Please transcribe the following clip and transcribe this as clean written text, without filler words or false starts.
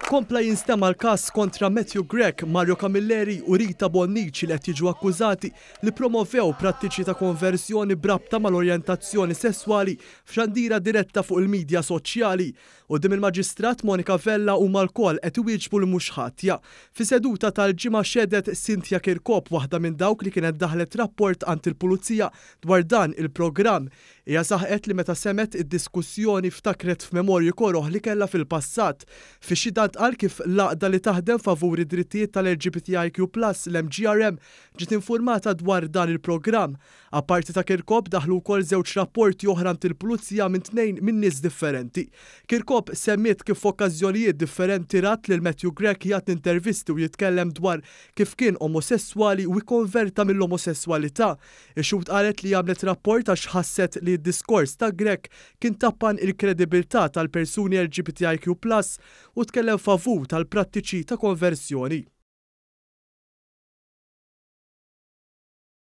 Kompla jinstema' l-każ kontra Matthew Grech, Mario Camilleri u Rita Bonnici li qed jiġu akkużati li ppromovew prattiċi ta' konverżjoni b'rabta mal-orjentazzjoni sesswali f'xandira diretta fuq il-midja soċjali. Quddiem il-Maġistrat Monica Vella huma lkoll qed iwieġbu li mhux ħatja. Fis-seduta tal-Ġimgħa xehdet Cynthia Kirkop, waħda minn dawk li kienet daħlet rapport għand il-Pulizija dwar dan il-programm. Hija saħqet li meta semgħet id-diskussjoni ftakret f'memorji koroh li kellha fil-passat. Fix-xhieda ntqal kif l-għaqda li taħdem favur id-drittijiet tal-LGBTIQ plus, l-MGRM, ġiet infurmata dwar dan il-programm. Apparti ta' Kirkop daħlu wkoll żewġ rapporti oħra għand il-Pulizija minn tnejn minn nies differenti. Kirkop semmiet kif f'okkażjonijiet differenti rat lil Matthew Grech jagħti intervisti u jitkellem dwar kif kien omosesswali u ikkonverta mill-omosesswalità. Ix-xhud qalet li għamlet rapport għax ħasset li d-diskors ta' Grech kien tappan il-kredibilità tal-persuni LGBTIQ plus u tkellem favur tal-prattiċi ta' konversjoni.